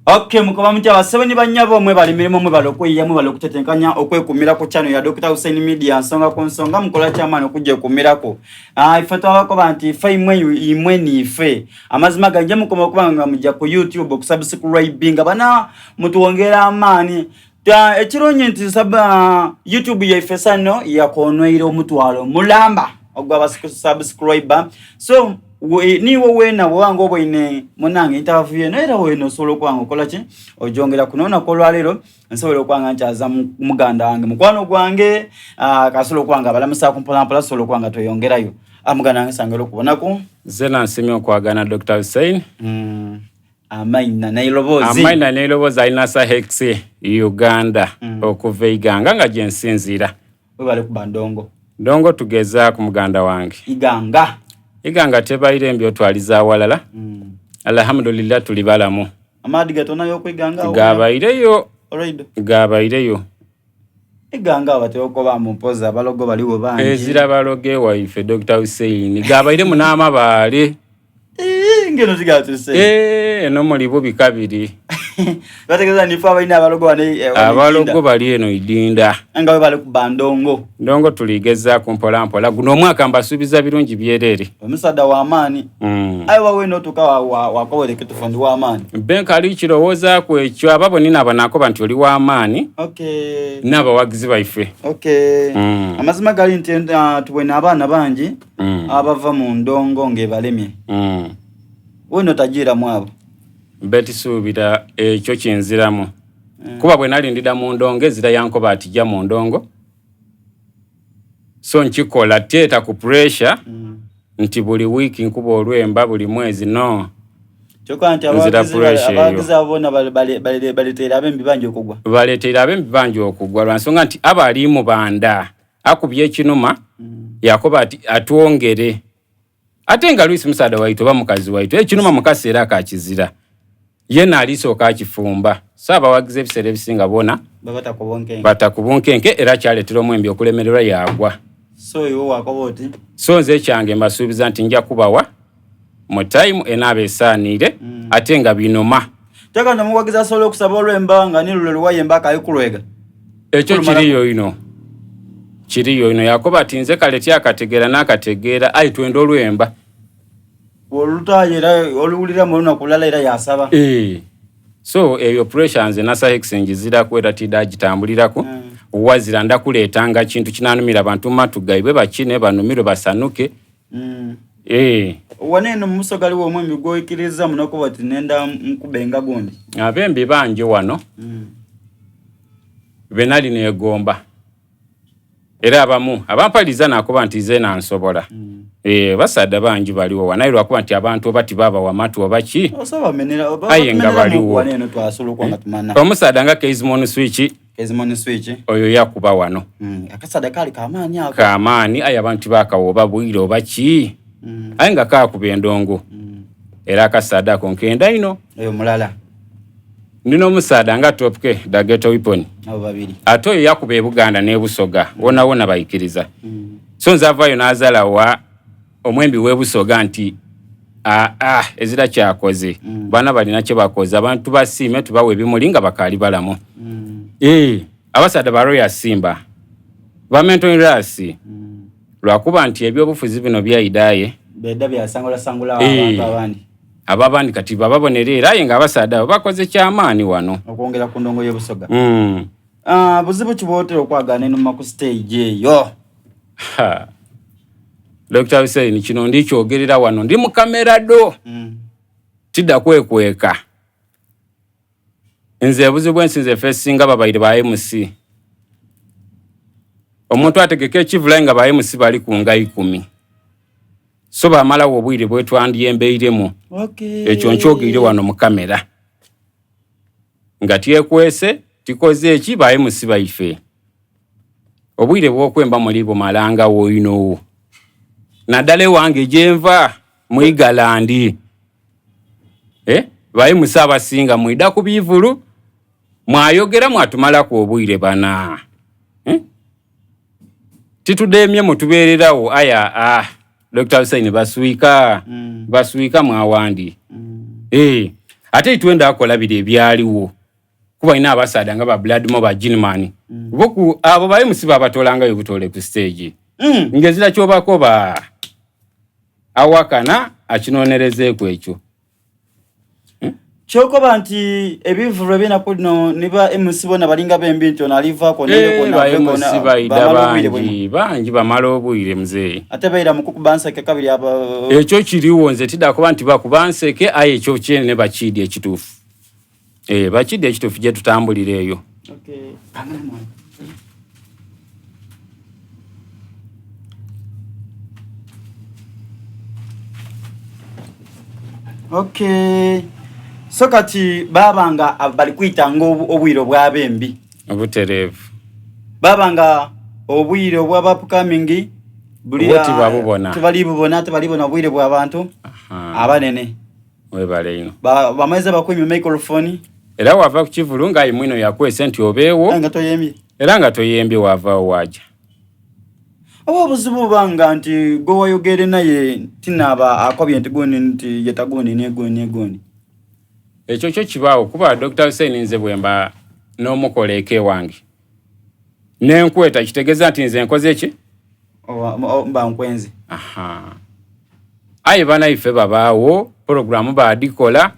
Okay, mukoba mutya basebo ni banyabo mwebale emirimu mwebale okweyiya mwebale okutetenkanya okwekumira ku channel ya Dr. Hussein Media nsonga ku nsonga mukola kyamaani okujja ekumirako. Ah, ife twabakoba nti ife imwe imwe niife amazima ganje mukoma okuba nga mujja ku YouTube okusubscribinga bana mutuwongera amaani ekirungi nti saba YouTube yaife sano yakonweire omutwalo mulamba ogwa subscriber so niiwe weena bwoba nga oboine munange interview eno era wena osobola okuba nga okola ki ojongera kuno olunaku olwaleero nsobola okuba nga nkyaza muganda wange mukwano gwange ah, kasobola okuba nga abalamusaku mpolampola sobola okuba nga tweyongerayo ah, muganda wange sangera okubonaku nze nansimye okwagana Dr. Hussein mm. amaina n'eiroboozi amaina n'eiroboozi alina Sahex Uganda mm. okuva Iganga nga gye nsinziira webale kuba ndongo ndongo tugezaaku muganda wange Iganga Iganga tebaire mbi otwaliza awalala mm. alhamdulillah tuli balamu amaadi gatonayo okwiganga gabaireyo gabaireyo Iganga batera okuba mu mpozi abalogo baliwo bangi ezira balogo ewaife Dr. Hussein gabairemu n'amabaale ngeno zigatuse eh, eno muli bubi kabiri bategeeza nife abalina abalogo wano eh, abalogo bali eno idinda nga bwe bali kuba ndongo ndongo tuligezaako mpola mpola guno omwaka mbasuubiza birungi byereere omusaadha w'amaani mm. aye wawe notuuka wakobera ekitufu ndi w'amaani mbe nkali kirowoozaaku ekyo aba boni nabo nakoba nti oli w'amaani okay. n'abawagizi baife okay. mm. amazima gali nti uh, tubwene abaana bangi mm. abava mu ndongo ng'ebalemye mm. weno tajiiramu abo mbe tisuubira ekyo kinziramu mm. kuba bwe nali ndida mu ndongo ezira yankoba ati jja mu ndongo so nkikola teeta ku pressure mm. nti buli wiiki nkuba olwemba buli mwezi no kyokka nti Nzira pressure eyo. abawagizi abo bona baleteera ab'embi bangi okugwa baleteera ab'embi bangi okugwa lwa nsonga nti aba ali mu banda akubye ekinuma mm. yakoba ati atwongere ate nga luisi musaada waitu oba mukazi waitu ekinuma mukaseera akakizira ye naalisooka akifumba so abawagizi ebiseera ebisinga bona bata ku bunkenke era kyaleetera omwembi okulemererwa yagwa so iwe wakoba oti so nze ekyange mbasuubiza nti nja kubawa mu time enaaba esaaniire mm. ate nga binuma kyagamba omuwagizi asobola okusaba olwemba nga ni lule luwaye embaka ayikulwega ekyo kiriyo ino kiriyo ino yakoba ati nze kale tyakategeera n'akategeera ayi twenda olwemba olutayo era oluwulira mu lunaku lulala era yasaba e. so eyo pressure nze nasa njiziraku era tidagitambuliraku mm. wazira ndakuleetanga kintu kinanumira bantu matu gaibwe bakine banumirwe basanuke mm. e. wana eno mumuso galiwo omwembi gwoikiriza munokuba ti nenda nkubenga gundi abembi bangi wano mm. benali negomba era abamu abampaliriza nakuba nti nze nansobola mm. e, basaadha bangi baliwo wanaye lwakuba nti abantu oba tibabawa matu oba ki aye nga baliwo omusaadha nga Keizmon Switch Keizmon Switch oyo yakuba wano mm. akasaadha kali kamaani ako kamaani aye abantu bakawa oba bwire oba ki mm. aye nga kakuba endongo mm. era akasaadha ako nkenda ino oyo mulala ndi n'omusaadha nga Top K the Ghetto Weapon abo babiri ate oyo yakuba e Buganda n'e Busoga wona wona bayikiriza mm. so nze avaayo n'azala wa omwembi w'e Busoga nti aa ezira kyakoze mm. baana balina kye bakoze abantu basiime tubawe ebimuli nga bakaali balamu mm. e, abasaadha ba Royal Simba ba Menton Ras mm. lwakuba nti ebyobufuzi bino byaidaye beda byasangulasangula e. abantu abandi ababandi kati bababonera era aye nga abasaadha abo bakoze kyamaani wano okwongera ku ndongo y'obusoga mm. uh, buzibu kibootera okwagana enuma ku stage eyo Ha. Dr. Hussein kino ndikyogerera wano ndi mu kamera do mm. tidda kwekweka nze obuzibu bwensi nze fesinga babaire ba MC omuntu ategeka ekivula nga ba MC bali ku nga ikumi so bamalawo obwire bwetwandyembeiremu okay. ekyo nkyogeire wano mu kamera nga tyekwese tikoze eki ba MC baife obwire bw'okwemba muli bumalanga woinowo naddala ewange gyenva mwigalandi eh? ba MC abasinga mwida ku bivulu mwayogera mwatumalaku obwire bana eh? titudemye mutubeererawo aya ah, Dr. Hussein baswika Mm. baswika mwawandi Mm. eh. Ate itwenda kola biri ebyaliwo. Kuba ina abasaadha nga ba Bloodmore ba Ginman. Boku abo ba MC babatolangayo butole ku stage. Ngezira kyobakoba awakana akinonerezeeku ekyo. Kyokoba nti ebivulu ebyenaku dino ni ba MC bona balinga bembi nti ono alivaako baida bangi bangi bamala obwire muzeeyi. Ate baira mu kukuba nseke kabiri aba ekyo kiriwo nze tidakuba nti bakuba nseke aye ekyo kyene bakiidi ekituufu. Eh, bakiidi ekituufu gye tutambulira eyo. Okay. Okay. So kati baba nga bali kwitanga obwire obwabembi. Obutereevu. Baba nga obwire obwa upcoming buli tibabubona. Tibali bubona, tibali bona obwire bw'abantu abanene. Webale ino. Bamaze bakwimye microphone. Era wava ku kivulu nga ayi mwino yakwese nti obeewo. Nga toyembye. Era nga toyembye wavaawo waja. Oba obuzibu bubanga nti gwe wayogere naye tinaaba akobye nti gundi nti yeta gundi ne gundi ne gundi. Ekyo kyo kibaawo kuba Dr. Hussein nze bwemba n'omukola eka ewange nenkweta kitegeeza nti nze nkoze ki? Mba nkwenze. Aha. Aye banaife babaawo pulogulaamu baadikola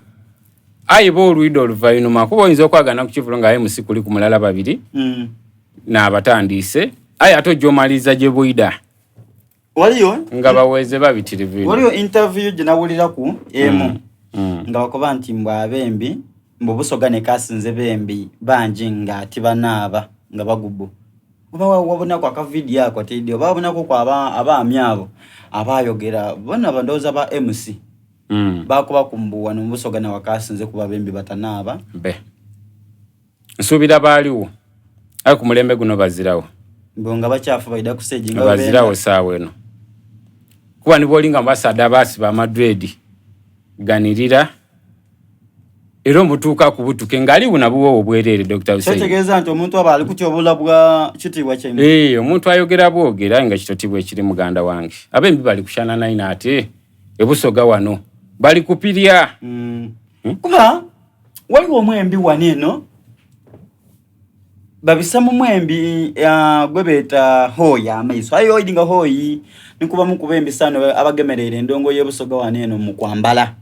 aye bo olwida oluvainuma kuba oyinza okwagana ku kivulo nga MC kuli ku mulala babiri n'abatandiise aye ate ojja omaliriza gye bwida waliyo nga baweze babitirivu waliyo interview gye nawuliraku emu nga bakoba nti mbu abembi mbu Busoga ne kasinze bembi bangi nga tibanaaba nga bagubu oba wabonaku akavidiyo ako tidi oba wabonaku ku abaami abo abayogera bona bandowooza ba MC bakuba ku mbu wano mu Busoga nawe akasinze kuba bembi batanaaba be nsuubira baaliwo aye ku mulembe guno bazirawo mbu nga bakyafu baida ku stage nga bazirawo saawa eno kuba ni bw'olinga mu basaadha abaasiba amadredi ganirira era omutuuka akubutuke ng'ali buna buwoowo bwereere Dr. Hussein. Kyetegeeza nti omuntu aba ali kutyobula bwa kitiibwa kyaimwe. Eh, omuntu ayogera bwogera nga kitotibwa ekiri muganda wange. Abembi bali kushana naina ate ebusoga wano bali kupirya. Kuba waliwo omwembi wano eno babisa mu mwembi gwe beeta hooyi amaiso aye oidi nga hooyi nikuba mukuba embisano abagemereire endongo y'ebusoga wano eno mu kwambala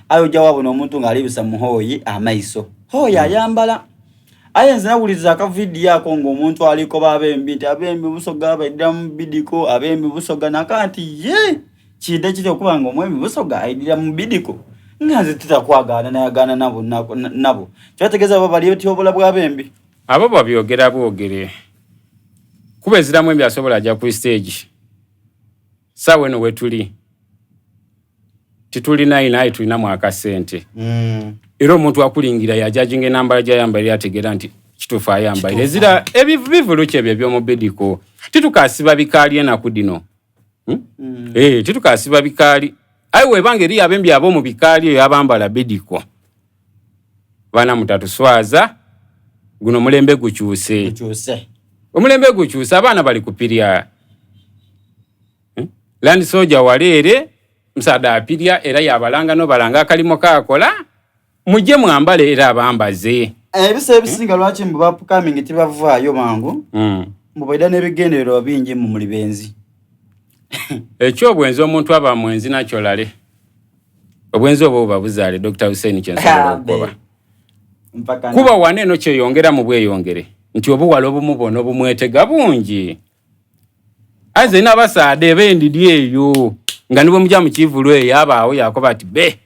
aye ojja wabona omuntu ng'alibisa mu hooyi amaiso hooyi ayambala aye nze nawuliriza akavidiyo ako ng'omuntu alikoba abembi nti abembi busoga baidira mu bidiko abembi busoga naka nti ye kiida kitya okuba nga omwembi busoga aidira mu bidiko nga nze titakwagaana nayagaana nabo nabo kyategeeza abo bali etyobola bw'abembi abo babyogera bwogere kuba ezira mwembi asobola ajja ku stage saawa eno wetuli titulina ina aye tulinamu akasente era omuntu akulingira yajajinga enambala gyayambaire ategeera nti kituufu ayambaire ezira ebivulu kyebyo ebyomubidiko titukasiba bikaali enaku dino titukasiba bikaali aye webanga eriyo abembi ab'omu bikaali eyo abambala bidiko baana mutatuswaza guno omulembe gukyuse omulembe gukyuse abaana bali kupirya Land soja waleere musaadha apirya era yabalanga nobalanga akalimo kakola mujje mwambale era abambaze. Ebisa ebisinga lwaki mbu bapukamingi tibavaayo mangu mbu baida n'ebigendererwa bingi mu muli benzi. Ekyobwenzi omuntu aba mwenzi nakyo lale obwenzi obwo buba buzaale Dr. Hussein kyensobola okukoba kuba wano eno kyeyongera mu bweyongere nti obuwala obumubona obumwetega bungi aze n'abasaadha ebendidi eyo nga nibwe muja mu kivulu eyo abaawo yakoba ati be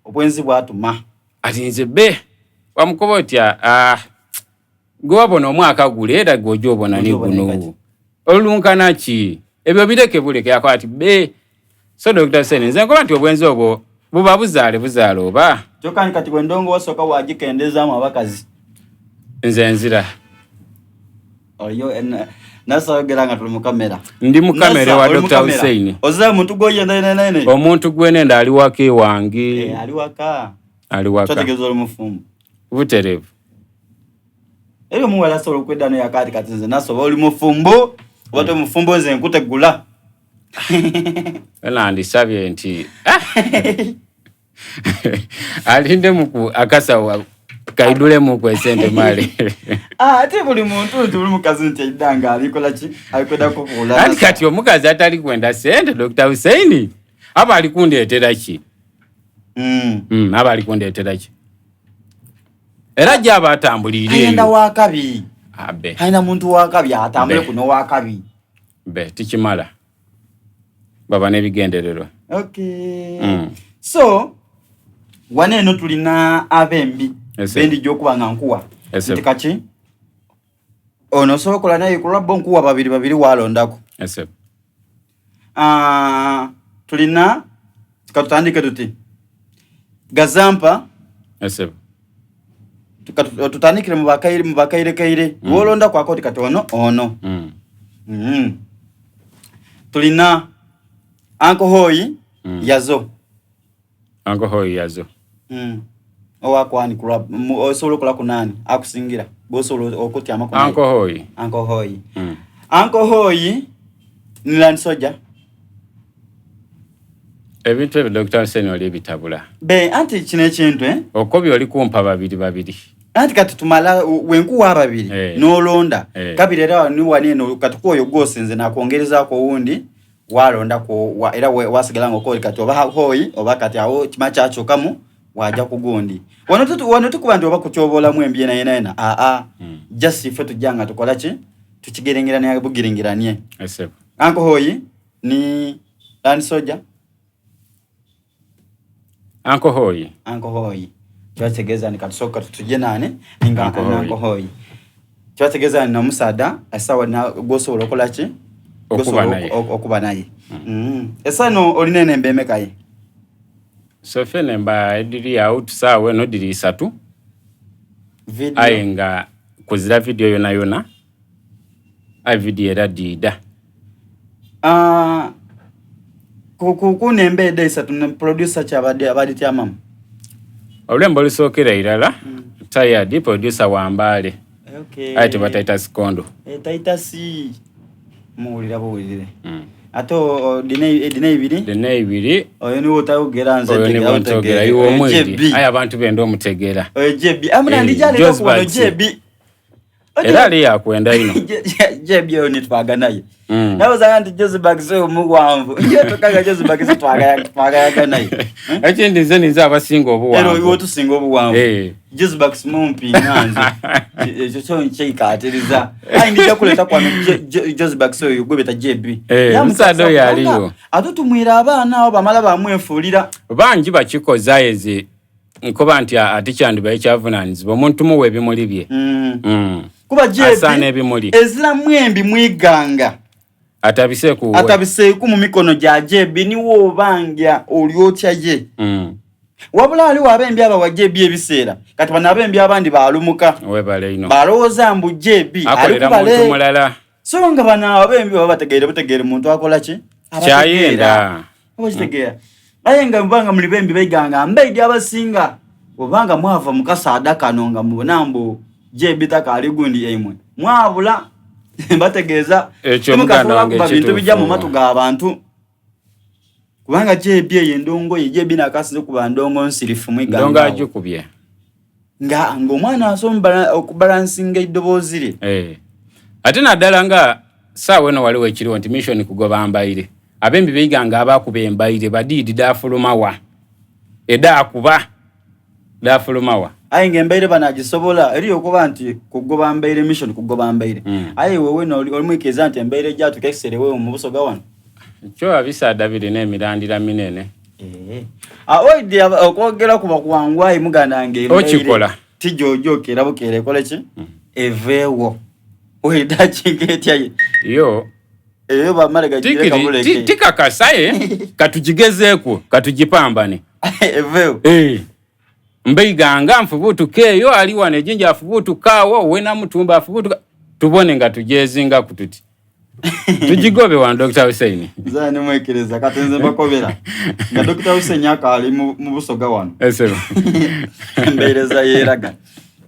obwenzi bwatuma ati nze be wamukoba otya ah, gwe wabona omwaka gule era gwe oja obona ni guno olunkana ki ebyo bireke buleke yakoba ati be so Dr. Sene nze nkoba nti obwenzi obwo buba buzaale buzaale oba kyokka kati bwendongo wasooka wagikendezaamu abakazi nze nzira oyo nasayogera nga tuli mukamera ndi mukamera wa Dr. Hussein ozira muntu gwoyenda nene omuntu gwenenda ali waka ewange ali waka ali waka kyotegeeza oli mufumbo butereevu era omuwala asobola okwedda naye akati kati nze nasoba oli mufumbo oba te mufumbo nze nkutegula nandisabye nti Alindemuku akasawo kaidulemuku esente male. Ah, ate buli muntu nti buli mukazi nti aidha nga alikola ki alikwenda kukuula. Anti kati omukazi atali kwenda sente Dr. Hussein aba ali kundeetera ki? Mm. Mm, aba ali kundeetera ki? Era gyaba atambuliire Ayenda eyo. wakabi. Abe. Ayenda muntu wakabi atambule Be. kuno wakabi. Be tikimala. Baba n'ebigendererwa. Okay. Mm. So wano eno tulina abembi Yes, bendi gyokuba nga nkuwa Yes, sir. nti kaki ono osobola okola naye kulwa bo nkuwa babiri babiri walondako Yes, sir. Ah, tulina katutandike tuti gazampa Yes, sir. tutandikire mu bakaire mu bakairekaire mm. wolondako akoti kati ono ono Mm. mm. tulina Uncle Hoyi Mm. yazo Uncle Hoyi yazo. Mm. Owakwani kulwa osobola okola ku nani akusingira gwosobola okutyama ku Uncle Hoyi. Uncle Hoyi. Mm. Uncle Hoyi ni land soldier. Ebintu ebyo Dr. Hussein oli ebitabula. Be anti kino ekintu eh? Okobye oli kumpa babiri babiri. Anti kati tumala wenkuwa ababiri Eh. n'olonda Eh. kabiri era ni wano eno kati kwoyo gwosinze nakwongerezaako owundi walonda ku wa, era we, wasigala nga okoli kati oba hoyi oba kati awo kima kyakyukamu waja ku gundi wano tutu, wano tukuba nti oba kutyobolamu embi yena yena yena aa Mm. just ife tujja nga tukola ki tukigerengerania bugerengeranie Yes, sir. Uncle Hoyi ni land soldier Uncle Hoyi. Uncle Hoyi kyategeeza ni katusooka tutuje nani ninga Uncle Hoyi. Uncle Hoyi kyategeeza ni omusaada esawa gwosobola okola ki Okuba Gwosobola naye. okuba naye mm. Esa no olina enembe emeka ye So ffe mba ediri awo tusaawa eno diri isatu video aye nga kuzira video yona yona aye video era diida Ah, ku ku ku nembe eda isatu ne producer kyabadde abadde tyamamu olulembe olusookera irala tired producer wambaale okay. aye tebataita sikondo Eh, taita si muwulira buwulire Mm. ate edina ibiri dina ibiri oyo niwe otayogera nze oyo ntegera niwe ntegera otegeere. iwe Oyo omwiri JB. aye abantu benda omutegeera Oyo JB amuna Eh, ndijja leero Joseph kuwano Atsi. JB era ali yakwenda ino JB oyo nitwaga naye Mm. nabazanga nti Joseph oyo muwanvu njetukaga Joseph twagayaga naye ekindi nze ninze abasinga era obuwanvu oyo otusinga obuwanvu Eh. Joseph mumpi nga nze ekyo kyo nkyekatiriza ayi ndijja kuleeta kwano Joseph oyo gwe beta JB Eh, omusaadha oyo aliyo. ate tumwira abaana abo bamala bamwefuulira bangi bakikoza eze nkuba nti ate kyandibaye kyavunanyizibwa omuntu muwa ebimuli bye Mm. Mm. kuba JB asaana ebimuli eziramu embi mwiganga atabiseeku wuwe. atabiseeku mu mikono gya JB niwo obanga oli otya ye Mm. wabula aliwo abembi abawa JB ebiseera kati bano abembi abandi baalumuka webale ino balowooza mbu JB akolera muntu alikubale mulala so nga bano abembi baba bategeere butegeere muntu akola ki kyayenda oba kitegeera aye nga mubanga muli bembi baiganga mbaidi abasinga obanga mwava mukasaada kano nga mubona mbu JB takaali gundi yaimwe mwabula bategeeza Ekyo muganda temukasobola wange kuba bintu kituufu. bijja mu matu g'abantu kubanga JB eyo endongo ye JB nakasize kuba ndongo nsirifu ndongo mwiganga agikubye nga ng'omwana asobola okubalansinga eddoboozi lye Eh. ate naddala nga saawa eno waliwo ekiriwo nti mission kugoba mbaire abembi beiganga abakuba embaire badiidi dafulumawa edakuba dafulumawa aye ng'embaire banagisobola eriyo okuba nti kugoba mbaire mission kugoba mbaire Mm. aye wewe olimwikiriza nti embaire ejatuka ekiseera ewewe mu busoga wano kyo abisaada birina emirandira minene Ah, oidi okwogera kuba kwangu ayi muganda wange embaire Okikola. tijojokera bukeera ekole ki eveewo oida kinga etya ye yo eyo bamale gagire tikiri kabuleke tikakasaye katugigezeeku katugipambane eveewo Eh. mbeiganga nfubutuka eyo ali wano ejinja afubutuka awo wenamutumba afubutuka tubone nga tujezingaku tuti tugigobe wano Dr. Hussein nze nimwekereza kati nze mbakobera nga Dr. Hussein akaali mu busoga wano Esebo. embeereza yeeraga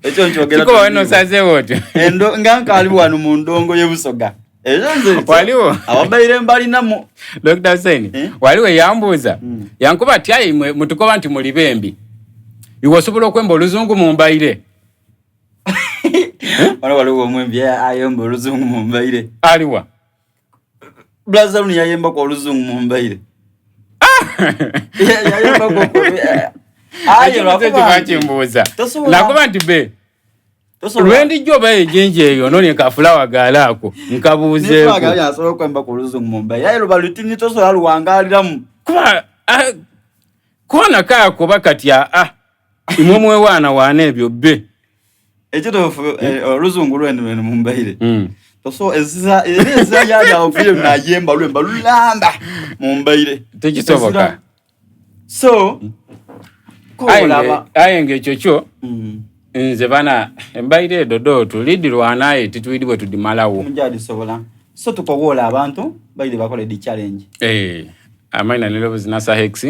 ekyo nkyogera Kikuba wano osazeewo otyo Endo nga nkaali wano mu ndongo y'ebusoga. Ezo nze Waliwo. Ababaire mbalinamu. Dr. Hussein, Eh? waliwo eyambuuza yankuba ati aye imwe mutukoba nti muli bembi iwe osobola okwemba oluzungu mu mbaire Wano waliwo omwembi ayemba oluzungu mu mbaire. Aliwa? Blazaruni yayembako oluzungu mu mbaire. Yayembako aye Ekyo lwakuba kiba nti kimbuuza tosobola- nakuba nti be tosobola- lwendijja oba ejinja eyo nonie kafulawa gaala ako nkabuuzeeko Nefulaga asobola okwemba ku luzungu mu mbaire. Aye luba lutini tosobola luwangaliramu. Kuba ah, koona kaako kati aa imwe mwewaana waana ebyo be Ekituufu oluzungu lwene lwene mu mbaire. Toso ezira era ezira yaja ovuye nayemba lwemba lulamba mu mbaire. Tekisoboka. Ezira. So Aye aye ng'ekyo kyo nze bana embaire edo do tulidirwana aye titwidi bwe tudimalawo. Mujadisobola. So tukowoola abantu baire bakole di challenge. Amaina ne Lobuzi Nasa Hex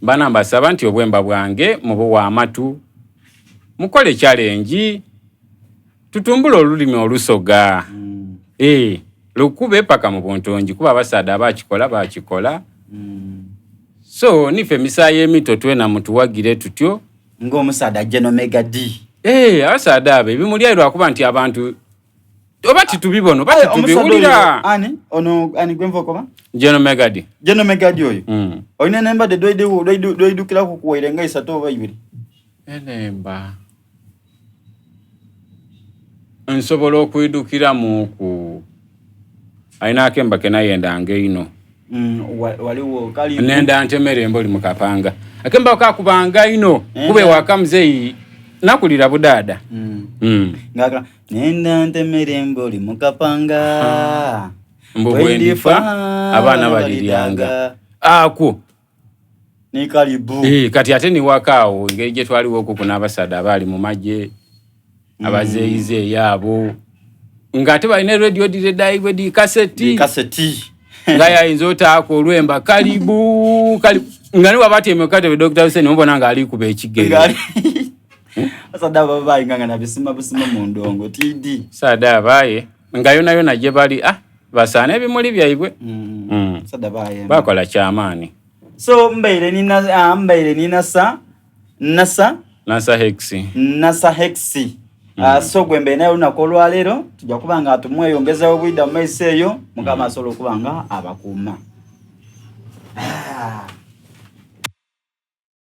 bana mbasaba nti obwemba bwange mubuwa amatu mukole challenge tutumbule olulimi olusoga. Lukube paka mu buntungi kuba abasaadha abakikola bakikola. So nife emisayi emito twena mutuwagire tutyo. Ng'omusaadha General Mega D. Abasaadha abo ebimuli aye lwakuba nti abantu oba titubibona oba Aye, omusaadha titubiwulira. oyo, ani ono ani gwenva okoba? General Mega D. General Mega D oyo. Olina n'embadde dw'oidukiraku kuwaire nga isatu oba ibiri. Enemba nsobola okwidukiramu ku alina akemba ke nayendanga einho. Waliwo kali nenda ntemere emboli mu kapanga akemba kakubanga inho kube waka muzeeyi nakulira budaada. Ngaka nenda ntemere emboli mu kapanga. Mbu bwendifa abaana baliryanga akwo. Ni kalibu. Kati ate ni waka awo engeri gye twaliwo okuku n'abasaadha abaali mu magye abazeeyizeeyi abo ng'ate balina radio dhire dhaibwe dhi kaseti. Kaseti. Nga yayinza otaako olwemba kalibu kalibu nga niwe abatyaime ku katebe Dr. Hussein mubona ng'ali kuba ekigere. Abasaadha abo babayinga nga nabisima busima mu ndongo TD. Saadha abaye nga yona yona gye bali basaana ebimuli byaibwe. Saadha bayemba. Bakola kyamaani. So mbaire nina mbaire nina sa nasa Nasa Hex. Nasa Hex. So gwe mbaire naye olunaku olwaleero tujja kuba nga tumweyongezawo obwida mu maiso eyo Mukama asobola okuba nga abakuuma.